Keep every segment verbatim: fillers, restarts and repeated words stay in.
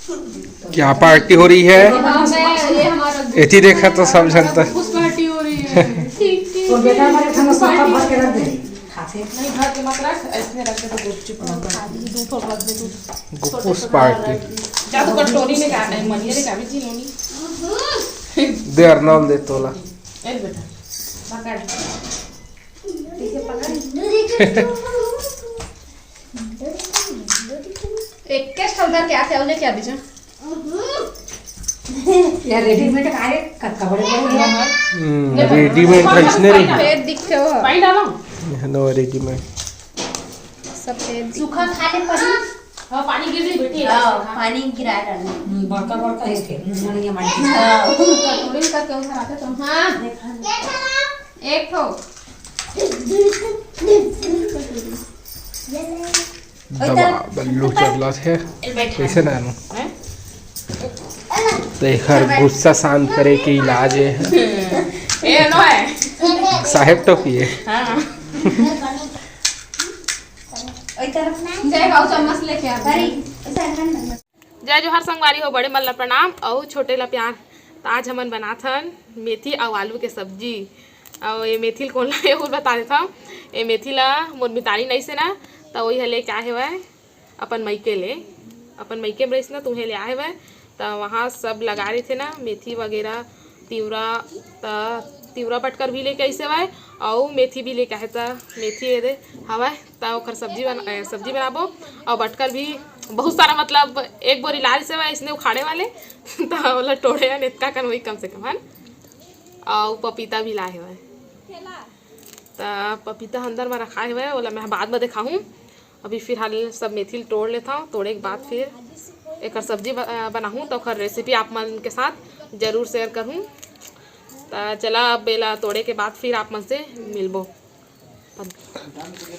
क्या पार्टी हो रही है? हाँ, मैं, ये हमारा एती देखा तो सब जनता। उस पार्टी हो रही है। ठीक, ठीक, और बेटा हमारे ठंडा सब भर के रख दे। खाते। नहीं, भर के मत रख, इसमें रख दे तो गुपचुप ना कर। दो ठो रख दे तू। गुप्पुस पार्टी। जा तो कटोरी में का नहीं, मनिया रे का भी चीज होनी। दे अरनौल दे तोला। ए बेटा, पकड़। इसे पकड़। एक के ठंडा क्या से ले क्या बीजा? यार, रेडीमेड का है, कतका बड़े बड़े हैं। हम्म, रेडीमेड का इसने रही। पेट दिखते हो। पानी डालो। नो, रेडीमेड। सफेद। सूखा खा ले पानी। हाँ, पानी गिर रही बेटी। हाँ, पानी गिरा डालना। हम्म, बड़का बड़का है इसके, मुंह में नहीं मार। हाँ। कटोरी में करके उधर आते तो। हाँ। एक ठो। दबा बल्लू चरला थे। ए, बैठा। कैसे नानू? हैं? तो एकर गुस्सा शांत करे के इलाज है। ए, नो है। साहेब टोपी है। हाँ। जय गाँव चम्मच लेके आ। जय जोहार संगवारी हो, बड़े मन ला प्रणाम अउ छोटे ला प्यार। त आज हमन बनात हन मेथी अउ आलू के सब्जी। अउ ये मेथी ल कोन ला, ये कुल बता देथव। ये मेथी ला मोर मितानी नइसे ना, त वही ह लेके आए हवय अपन मइके ले। अपन मइके में रहिस ना, त उहें ले आए हवय। त वहाँ सब लगा रहिथे ना, मेथी वगैरह, तिवरा, त तिवरा बटकर भी लेके आइस हवय, अउ मेथी भी लेके आए, त मेथी ये दे हवय। त ओकर सब्जी बना-, ए, सब्जी बनाबो। अउ बटकर भी बहुत सारा, मतलब, एक बोरी लारिस हवय इसने उखाड़े वाले, त ओला टोड़े हन एतका कन होही कम से कम, हन। अउ पपीता भी लाए हवय, त पपीता अंदर म रखाए हवय, ओला मैं बाद म देखाहूँ। अभी फिलहाल सब मेथी ल टोड़ लेथव, तोड़े के बाद फिर एकर सब्जी ब-, अ, बनाहूँ, त ओकर रेसिपी आप मन के साथ जरूर शेयर करहूँ। त चला, अब एला तोड़े के बाद फिर आप मन से मिलबो।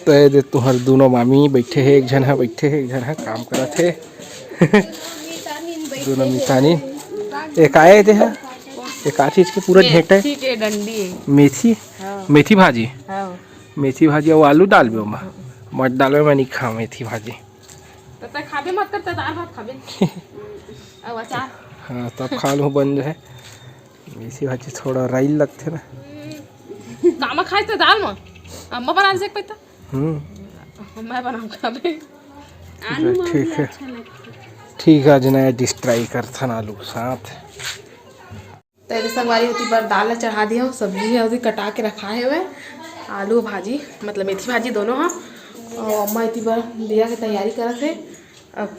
त ये दे तुहर दूनों मामी बइठे हे, एक झन ह बइठे हे, एक झन ह काम करत हे। दूनों मितानी। एक आए दे ह, एक आ चीज के पूरा घेंटा हे। मेथी के डंडी हे। मेथी? हाँ। मेथी भाजी? हाँ। मेथी भाजी अउ आलू डालबे ओमा? मत डालबे, मैं नहीं खाऊँ मेथी भाजी। त तै खाबे मत कर, तै दाल भात खाबे। अउ अचार। हाँ, तब खा लो, बन जाए। मेथी भाजी थोड़ा राई लगथे ना। कामा खाए त दाल म? अम्मा बना दे एक पैता। हम्म। मैं बनाऊँ खाबे। आलू म ठीक भी है। अच्छा लगथे। ठीक है, आज नया डिश ट्राई करथन आलू के साथ। त एदे संगवारी ओती बर दाल ला चढ़ा दिया हूँ, सब्जी हे ओती कटा के रखा हेवय, आलू भाजी, मतलब मेथी भाजी दोनों ह। अउ अम्मा एती बर दिया के तैयारी करत हे। अब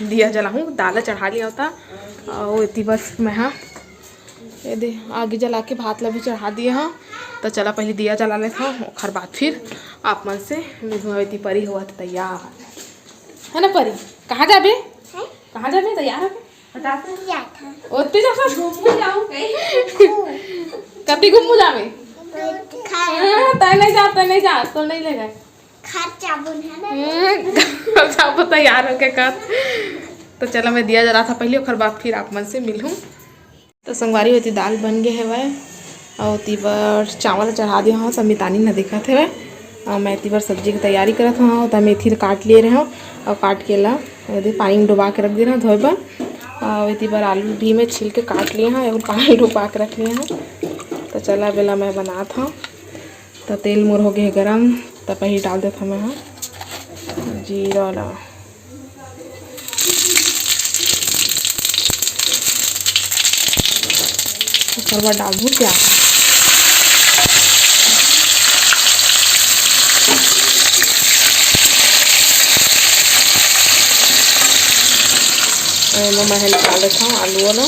दिया जलाहूँ, दाल ला चढ़ा लिया होता। अउ एती बर मैं हा एदे आगी जला के भात ला भी चढ़ा दिया हूँ। त चला पहले दिया जला लेत हूँ, ओखर बाद फिर आप मन से मिलहूँ। एती परी होवत तैयार, है ना परी? कहाँ जाबे? हैं? कहाँ जाबे? तैयार होके? बता। जात हन। ओती जात हन? घूमू जाऊँ कहीं। कति घूमू जाबे? तो खाए। हाँ, तै नहीं जा, तै नहीं जा, तो नहीं ले गए। खर्चा बुन है ना? हम्म, खर्चा बुन तैयार होके कर। तो चला, मैं दिया जलात हूँ पहले, ओखर बाद फिर आप मन से मिलहूँ। तो संगवारी, ओती दाल बन गे हेवय, अउ ओती बर चावल चढ़ा दे हवं, सब मितानी न देखत हेवय। अउ मैं एती बर सब्जी के तैयारी करत हवं। त मेथी ल काट लिए रहेंव, अउ काट के ला एदे पानी में डुबा के रख दे रहेंव धोए बर। अउ एती बर आलू भी मैं छील के काट लिए हवं, अउ पानी डुबा के रख लिए हवं। त चला, अब एला मैं बनात हवं। त तेल मोर हो गे हे गरम, त पहिली डाल देथव मैं ह जीरा ला। ओकर बाद डालहूँ प्याज। एमा मैं डाल देथव आलू वाला।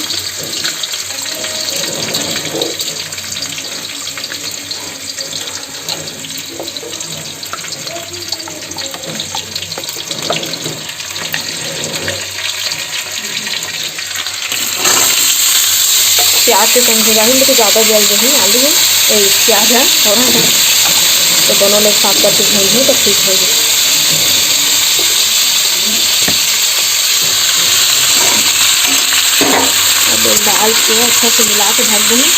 प्याज के संग भुजाही, नहीं तो ज़्यादा जल जही आलू हे, ए, प्याज हे, थोड़ा हे, तो दोनों ल एक साथ करके भूंजहूँ तो ठीक होही। अब दाल के अच्छा से मिला के ढक दूँगी।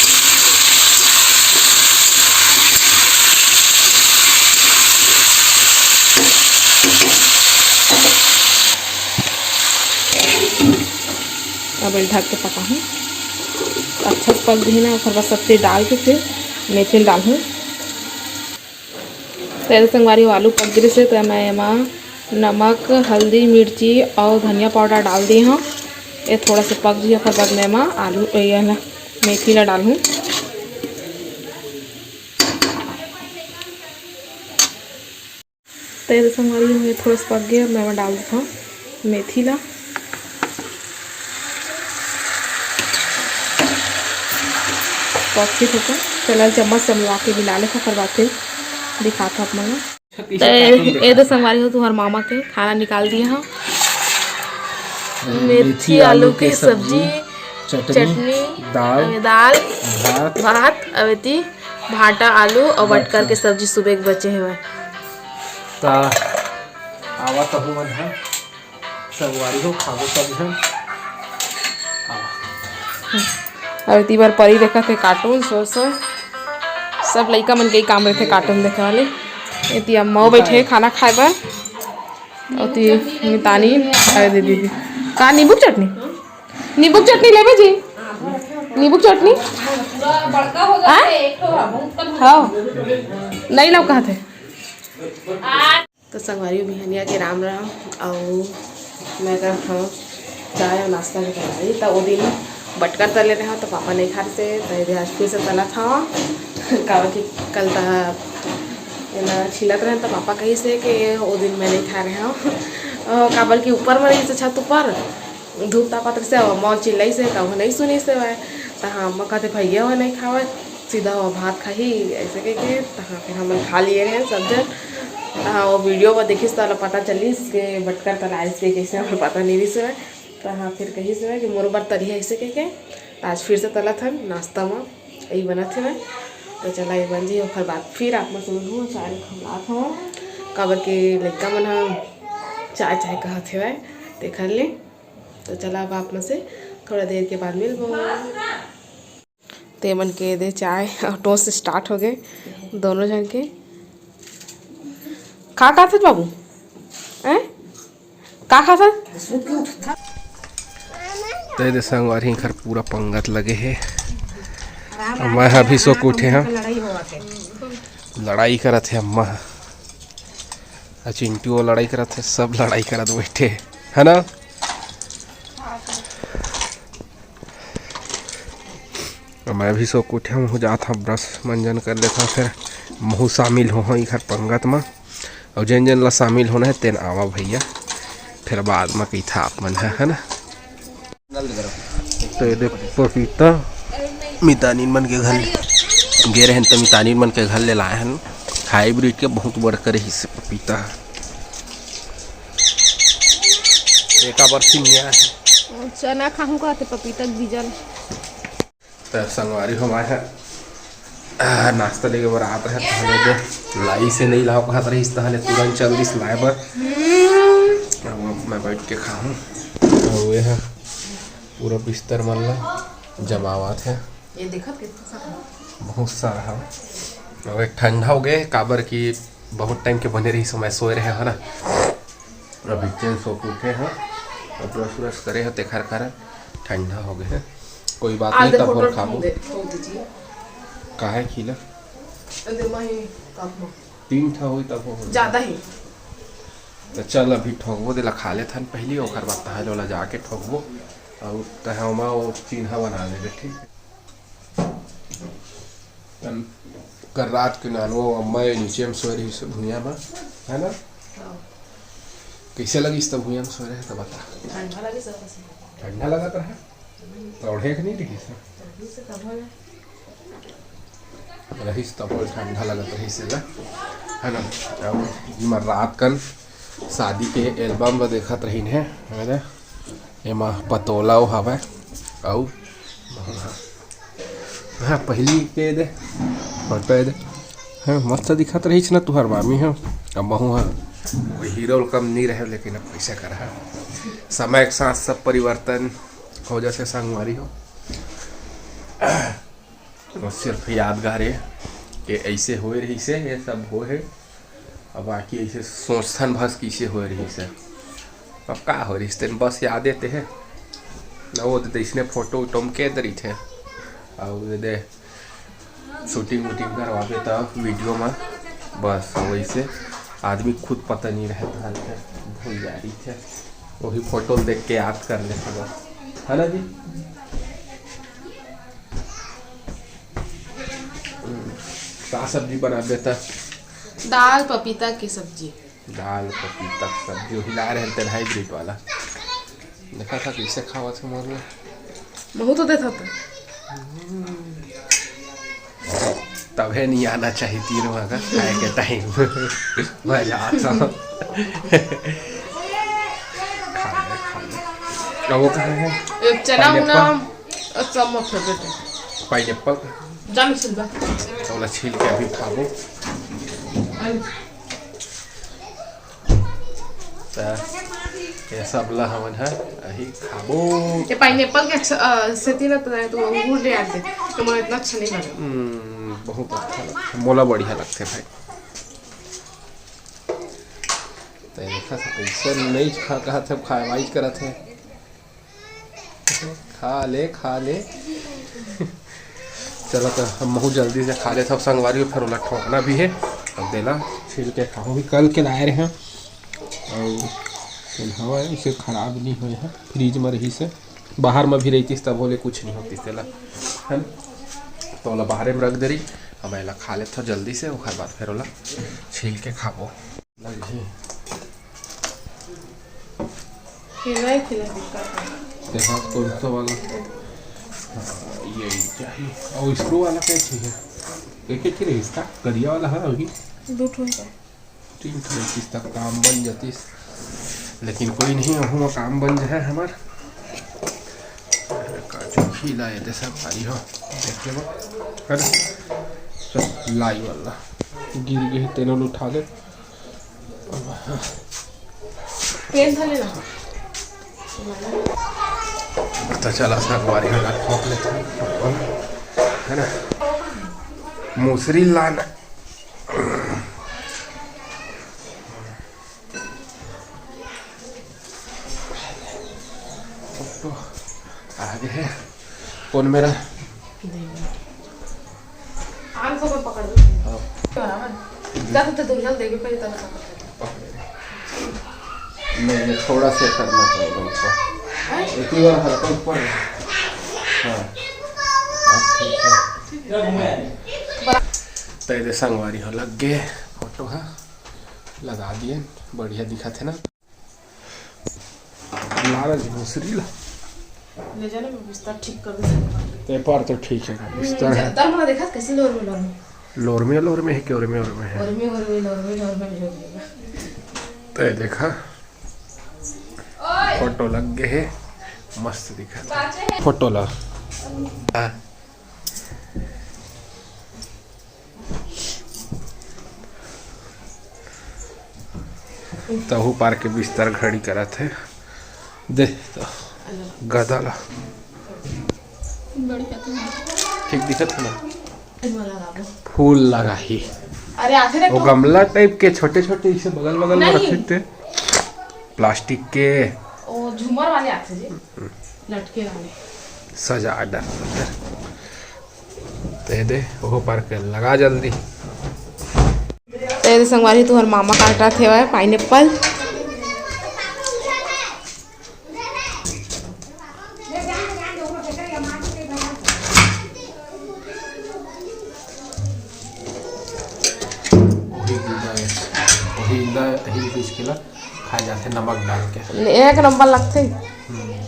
अब ढक के पकाहूँ। अच्छा से पक जाही ना, ओकर बाद सब चीज डाल के फिर मेथी ल डालहूँ। तो ये संगवारी हो, आलू पक गिस हे, तो मैं एमा नमक, हल्दी, मिर्ची और धनिया पाउडर डाल दिए हूँ। ये थोड़ा सा पक जाही, ओकर बाद मैं एमा आलू, ये ना, मेथी ला डालहूँ। तो ये संगवारी हो, ये थोड़ा सा पक गया, मैं एमा डाल देता हूँ मेथी ला। पक के थोड़ा चला चम्मच से मिला के मिला लेता, ओकर बाद फिर दिखाता आप मन ला। तो ये दे संगवारी हो, तुहर मामा के खाना निकाल दिए हूँ। मेथी आलू के सब्जी, चटनी, चटनी, दाल, अउ दाल, भात, भात, अउ एती भांटा आलू अउ बटकर के सब्जी सुबह के बचे हवय। ता आवा तहु मन ह संगवारी हो, खाबो सब झन। आवा। अउ एती बर परी देखत हे cartoon, सो सो। सब लइका मन के ही काम रहिथे cartoon देखे वाले। एती अम्मा बैठे हे खाना खाए बर। अउ एती मितानी, अरे दे दीदी। का नींबू के चटनी? नींबू के चटनी लेबे जी? नींबू के चटनी? हाँ? हाँ। नहीं लो कहत हे। तो संगवारी हो, बिहनिया के राम राम। अउ मैं करत हव चाय अउ नाश्ता के तैयारी। त ओ दिन बटकर तले रहे हव, त पापा नहीं खाए से, त एदे आज फिर से तलत हव। काबर कि कल त एला छीलत रहे, त पापा कहिस हे कि ओ दिन मैं नहीं खाए रहे हव। अ, काबर कि ऊपर में रहिस हे, छत ऊपर धूप तापत रहिस हे, अउ अम्मा चिल्लाइस हे, त ओ नहीं सुनिस हे। त हाँ, अम्मा कहत हे, "भैया ओ नहीं खावय।" सीधा ओ भात खाही, ऐसे कहिके। तहाँ फिर हमन खा लिए रहेन सब झन। तहाँ ओ video बर देखिस त ओला पता चलिस के बटकर तलाइस के, कैसे हमन पता नहीं रिस हवय। तहाँ फिर कहिस हवय कि मोर बर तरिहा ऐसे कहिके। त आज फिर से तलत हन नाश्ता म, यही बनत हवय। त चला, ये बन जाही, ओखर बाद फिर आप मन से मिलहूँ, चाय खमलात हवं, काबर के लइका मन ह चाय चाय कहत हवय, तेखर ले। त चला, अब आप मन से थोड़ा देर के बाद मिलबो। ते मन के दे चाय अउ toast start हो गए दोनों झन के। का खात हस बाबू? हैं? का खात हस? ते दे संगवारी, इखर पूरा पंगत लगे हे। मैं ह अभी सो के उठे हंव। लड़ाई करत हे अम्मा ह। आ चिंटू वो लड़ाई करत हे, सब लड़ाई करत बैठे हे, है ना? मैं भी सो के उठे हूँ, जात हूँ brush मंजन कर लेता हूँ, फिर महू शामिल हो हूँ इखर पंगत में। और जन जन ला शामिल होना है तेन आवा भैया, फिर बाद में कही था आप मन है, है ना? तो ये देख पपीता मितानिन मन के घर गे रहन, तो मितानिन मन के घर ले लाए हन, hybrid के बहुत बड़का रहिस पपीता। एका बर सिमिया है। चना खाहूँ कहते पपीता के बीजन। त संगवारी हो, मैं ह, आ, नाश्ता लेके बर आत रहे, तहले दे लाई से नहीं लाओ कहत रहिस, तहले तुरंत चल दिस लाए बर। अब मैं बैठ के खाहूँ। और ये है पूरा बिस्तर मन ला जमावत है। ये देखत के बहुत सारा है। अब एक ठंडा हो गए, काबर कि बहुत टाइम के बने रही समय सोए रहे है ना। अभी चैन सो के उठे हैं, अब brush व्रश करे हैं, तेखर कारण ठंडा हो गए हैं। कोई बात नहीं, तब और खाबो। काहे खीला? तीन ठा होई तब हो। ज्यादा ही। तो चल अभी ठोकबो, देला खा लेथन पहली, ओकर बाद तहां ले ओला जाके ठोकबो। और तहां ओमा वो चिन्हा बना देबे, ठीक है? तन कर रात के नानू अम्मा ये नीचे में सोए रहिस भुइयां में, है ना? हाँ। कैसे लगिस तब भुइयां में सोए रहे तो बता। ठंडा लगिस। ठंडा लगत रहा? तो ओढ़े के नहीं रहिस? रहिस तब ठंडा लगत रहिस, है ना? अब मैं रात कन शादी के album ला देखत रहिन है, है ना? एमा पतोला वो हवय, अउ हाँ, पहली के दे, फोटो दे। हाँ, मस्त दिखत रहिस ना तुहर मामी ह। अब महू ह कोई हीरो कम नहीं रहे, लेकिन अब कैसे कर है, समय के साथ सब परिवर्तन हो जाथे संगवारी हो। और सिर्फ यादगार है कि ऐसे होए रहिस हे, ये सब होए हे। अब बाकी ऐसे सोचथन बस कि ऐसे होए रहिस हे। अब का हो रहिस तेन बस याद आते है, ना वो दे, इसने फोटो उटो म के दे रही थे। और दे, दे, शूटिंग वूटिंग करवाबे त वीडियो में, बस वैसे आदमी खुद पता नहीं रहता है, भूल जा रही थे। वही फोटो देख के याद कर लेते बस, है ना जी? हम्म, का सब्जी बनाबे त? दाल पपीता की सब्जी। दाल पपीता के सब्जी, वही लाए रहे तेन हाइब्रिड वाला। देखा था कैसे खावत है मोर में। महू तो देता था। तभे नहीं आना चाहिए तीनों का खाए के टाइम। मजा आता। खा ले, खा ले। अब वो कहाँ है? एक चना पाइनएप्पल? उना, और सब मत कर देते। पाइनएप्पल? जा मिक्सी में। तो वाला छील के अभी खाबो। अरे। त ये सब ला हमन ह अही खाबो। ये पाइनएप्पल के अच्छा, अ, सेती ना तो, तो अंगूर ले आते, तो मोला इतना अच्छा नहीं लगा। हम्म, बहुत अच्छा लगथे, मोला बढ़िया लगथे भाई। त देखा था कैसे नहीं खा, कहा था खाए वाइज करा थे। खा ले, खा ले। चलो, तो हम महू जल्दी से खा लेथव संगवारी हो, फिर ओला ठोकना भी है। अब देला छील के खाहूँ, भी कल के लाए रहे हैं। और तेल हवा है, इसे खराब नहीं होए है, फ्रिज में रही से। बाहर में भी रहतीस तब होले कुछ नहीं होतीस तेला, है ना? तो ओला बाहरे में रख दे रही, हम एला खा लेथव जल्दी से, ओकर बाद फिर ओला छील के खाबो। लगही। खिलाई, खिलाई, दिक्कत है। देखा, कौन सा वाला? हाँ, ये चाहिए। और स्क्रू वाला क्या चाहिए? एक, एक ही रही इसका, करिया वाला है अभी। दो ठो है। तीन ठो रही, इसका काम बन जातीस। लेकिन कोई नहीं, वहू में काम बन जाए हमार। अरे, काजू खिला ये दे सब भारी हो। देख लेबो। है ना? चल, लाई वाला। गिर गए, तेनों उठा ले। पेन था लेना। पता चला संगवारी हो, ठोक लेते हैं, है ना? मुसरी लाना। तो आगे है कौन मेरा? आन को मैं पकड़ लूं। हाँ। बराबर। जा तो, तो दूर चल देगी, फिर तब पकड़। नहीं, ये थोड़ा सा करना पड़ेगा ऊपर। हैं? एक ही बार हल्का ऊपर। हाँ। अब ठीक है। तो ये संगवारी हो लग गए फोटो, हाँ, लगा दिए, बढ़िया दिखा थे ना। लाल जी मुसरी ला। ले जाने में बिस्तर ठीक कर दे। ते पर तो ठीक है, बिस्तर है। जब तक मैं देखा कैसे लोर में, लोर में। लोर में, लोर में है कि ओर में, ओर में है? ओर में, ओर में, लोर में, लोर में, लोर में। ते देखा, फोटो लग गए है, मस्त दिखा था। फोटो ला। हाँ। तहू पार के बिस्तर घड़ी करत है। दे तो गदा ला। बढ़िया तो है। ठीक दिखत है ना? इसमें लगाबो। फूल लगा ही। अरे आथे रे वो तो। गमला टाइप के छोटे-छोटे इसे बगल-बगल में नहीं। रखे थे। प्लास्टिक के। ओ झूमर वाले आथे जी। लटके वाले। सजा डर। ते दे, ओहो पार के लगा जल्दी। ते दे संगवारी, तुहर मामा काटत हेवय pineapple। वही गूदा है, वही गूदा है, वही पीस के ला खाए जाथे नमक डाल के। एक नंबर लगथे। हम्म।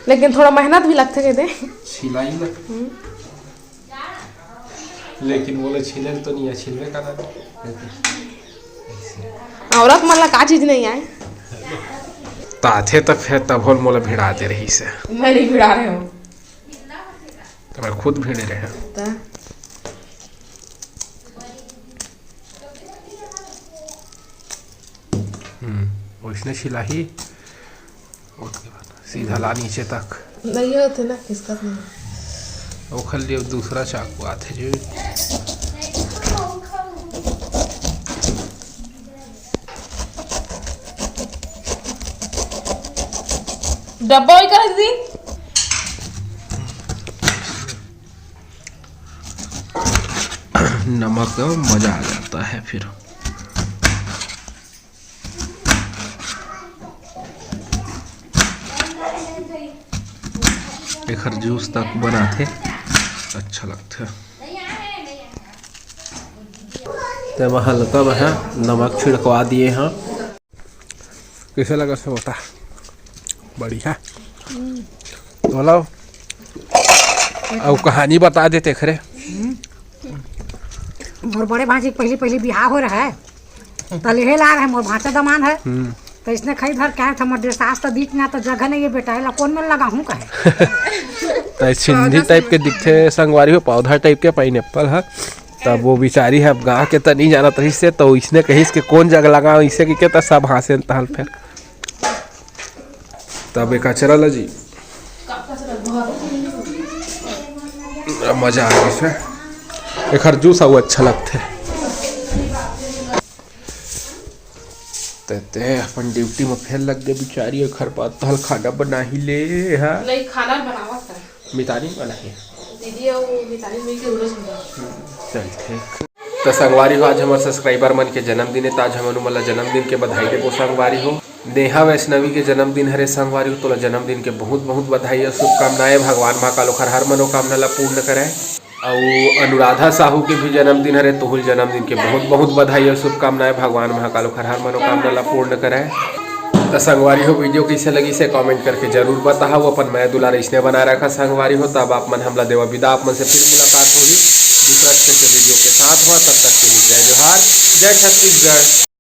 लेकिन थोड़ा मेहनत भी लगथे, कहते। छिलाई ला। हम्म। लेकिन बोले छिले तो नहीं है, छिलबे करा। औरत मन ला का चीज नहीं आए? ताथे तो फिर तब होल मोला भिड़ा दे रही से। मैं नहीं भिड़ा रहे हूँ। तो मैं खुद भिड़े रहे। तो? हम्म, वैसने छिलाही। ओतके बाद सीधा ला नीचे तक। नहीं होते ना, खिसकत नहीं। ओखर लिए दूसरा चाकू आथे जो। डब्बा वही कर दीदी। नमक का मजा आ जाता है फिर। एखर जूस तक बनाथे, अच्छा लगथे। ते मैं हल्का में नमक छिड़कवा दिए हैं। कैसे लगा से बता? बढ़िया। बोलो। अब कहानी बता देते खरे। मोर बड़े भांजी के पहली पहली बिहाव हो रहा है, त लेहे ला रहे, मोर भांचा दमान है। हम्म। त इसने खई धर के आए थे, मोर डेढ़ सास त दिख ना, त जगह नहीं है बेटा, एला कौन मन लगा हूँ कहे। त सिंधी टाइप के दिखथे संगवारी हो, पौधा टाइप के पाइनएप्पल ह। तब वो बिचारी ह अब गा के त नहीं जानत रहिस से, त इसने कहिस के कौन जगह लगा, इसे के, के त सब हाँसे तहल फेर। तब एक कचरा ला जी। मजा आ गइस हे। एखर जूस अउ अच्छा लगथे। ते, ते अपन ड्यूटी में फेर लग गे बिचारी, एखर बाद तहल खाना बनाही ले हा। नहीं, खाना बनावत है। मितानी बनाही। दीदी अउ मितानी मिल के उलझ गए। चल ठीक। त संगवारी हो, आज हमर सब्सक्राइबर मन के जन्मदिन हे, त आज हमन ओमन ला जन्मदिन के बधाई देबो संगवारी हो। नेहा वैष्णवी के जन्मदिन हरे संगवारी हो, तोला जन्मदिन के बहुत बहुत बधाई अउ शुभकामनाएं। भगवान महाकाल ओखर हर मनोकामना ला पूर्ण करे। अउ अनुराधा साहू के भी जन्मदिन हरे, तोहुल जन्मदिन के बहुत बहुत बधाई अउ शुभकामनाएं। भगवान महाकाल ओखर हर मनोकामना ला पूर्ण करे। त संगवारी हो, वीडियो कइसे लगिस हे कमेंट करके जरूर बताहव। अपन मया दुलार अइसने बनाए रखा संगवारी हो। तब आप मन हमला देवा बिदा, आप मन से फिर मुलाकात होही दूसरा अच्छे से वीडियो के साथ। हुआ तब तक के लिए जय जोहार, जय छत्तीसगढ़।